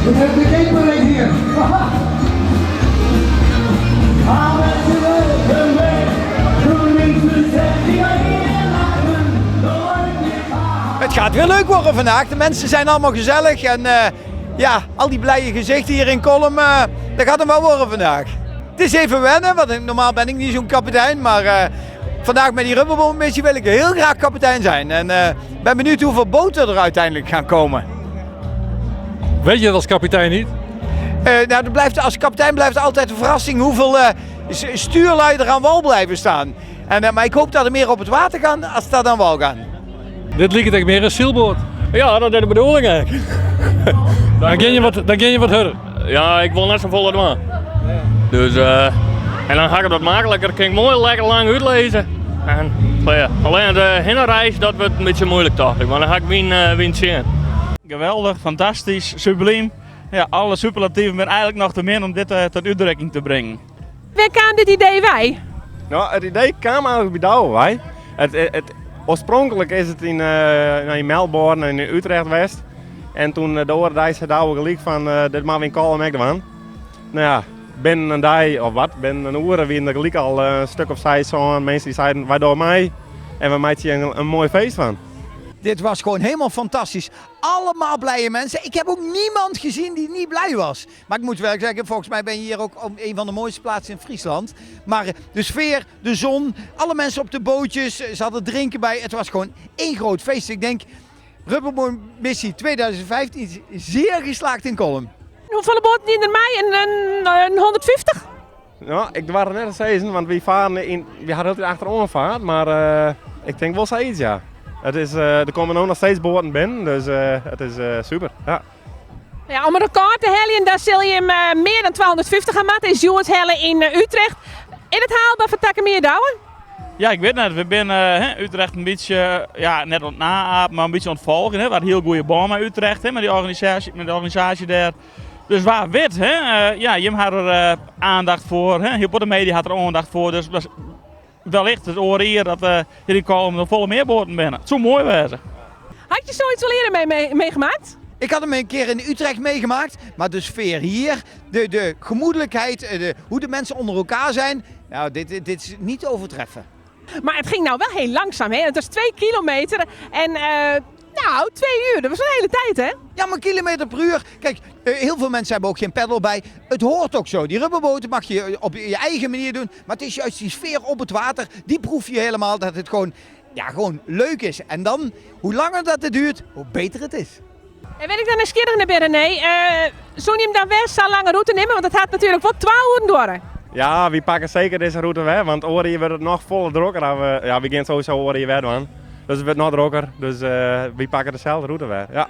De keeper hier. Het gaat weer leuk worden vandaag. De mensen zijn allemaal gezellig en ja, al die blije gezichten hier in Kollum, dat gaat hem wel worden vandaag. Het is even wennen, want normaal ben ik niet zo'n kapitein, maar vandaag met die rubberbootmissie wil ik heel graag kapitein zijn. En ben benieuwd hoeveel boten er uiteindelijk gaan komen. Weet je dat als kapitein niet? Nou, er blijft, als kapitein blijft altijd de verrassing hoeveel stuurlui er aan wal blijven staan. Maar ik hoop dat er meer op het water gaan als dat aan wal gaan. Dit lijkt echt meer een zeilboot. Ja, dat is de bedoeling eigenlijk. Dan ken je wat hurder. Ja, ik wil net zo vol doen. Dus, en dan ga ik het wat makkelijker, kan ik mooi lekker lang uitlezen. En, ja, alleen de heenreis, dat wordt een beetje moeilijk toch, want dan ga ik wien zien. Geweldig, fantastisch, subliem. Ja, alle superlatieven zijn eigenlijk nog te min om dit tot uitdrukking te brengen. Waar kwam dit idee bij? Nou, het idee kwam eigenlijk bij Douwe, wij. Oorspronkelijk is het in Melbourne en in Utrecht geweest. En toen de oren zei Douwe gelijk van dit mag we in Kollum ook doen. Nou ja, binnen een dag of wat, binnen een uur waren er gelijk al een stuk of 6 zo'n mensen die zeiden wij doen mee en we maken hier een mooi feest van. Dit was gewoon helemaal fantastisch. Allemaal blije mensen. Ik heb ook niemand gezien die niet blij was. Maar ik moet wel zeggen, volgens mij ben je hier ook op een van de mooiste plaatsen in Friesland. Maar de sfeer, de zon, alle mensen op de bootjes, ze hadden drinken bij. Het was gewoon één groot feest. Ik denk, Rubberbootmissie 2015 is zeer geslaagd in Kollum. Hoeveel boten die er mij? Een 150? Nou, ik was er net eens eens, want we varen in, we hadden altijd achterom vaart, maar ik denk wel zoiets, ja. Er komen ook nog steeds boten binnen, dus het is super. Ja. Ja, om een record te halen, daar zul je hem meer dan 250 gaan maken. Is Joert Helle in Utrecht. Is het haalbaar voor Takkemier Douwe? Ja, ik weet net. We zijn hè, Utrecht een beetje ja, net aan het na-apen, maar een beetje ontvolgen. Hè. We hadden heel goede baan met Utrecht, hè, met de organisatie daar. Dus waar wit, hè? Ja, Jim had er aandacht voor, hè? Heel veel de media had er aandacht voor. Dus dat is wellicht het oor hier dat hier komen er volle meer boten binnen. Het zou mooi wezen. Had je zoiets al eerder meegemaakt? Ik had hem een keer in Utrecht meegemaakt, maar de sfeer hier, de gemoedelijkheid, hoe de mensen onder elkaar zijn, nou, dit is niet te overtreffen. Maar het ging nou wel heel langzaam, hè? Het was 2 kilometer en 2 uur, dat was een hele tijd, hè? Ja, maar kilometer per uur. Kijk, heel veel mensen hebben ook geen peddel bij. Het hoort ook zo. Die rubberboten mag je op je eigen manier doen, maar het is juist die sfeer op het water, die proef je helemaal, dat het gewoon leuk is. En dan, hoe langer dat het duurt, hoe beter het is. En weet ik dan nieuwsgierig naar binnen, nee. Zou je hem dan wel zo'n lange route nemen? Want het gaat natuurlijk wel 12 uur door. Ja, we pakken zeker deze route weg, want oren wordt het nog voller drukker. Dan we, ja, we gaan sowieso oren weg doen. Dus het wordt nog drukker, dus we pakken dezelfde route weg. Ja.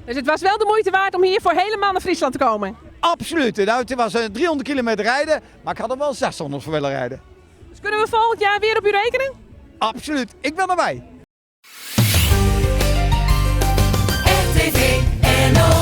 Dus het was wel de moeite waard om hier voor helemaal naar Friesland te komen? Absoluut. Nou, het was een 300 kilometer rijden, maar ik had er wel 600 voor willen rijden. Dus kunnen we volgend jaar weer op u rekenen? Absoluut, ik ben erbij. RTV NOS.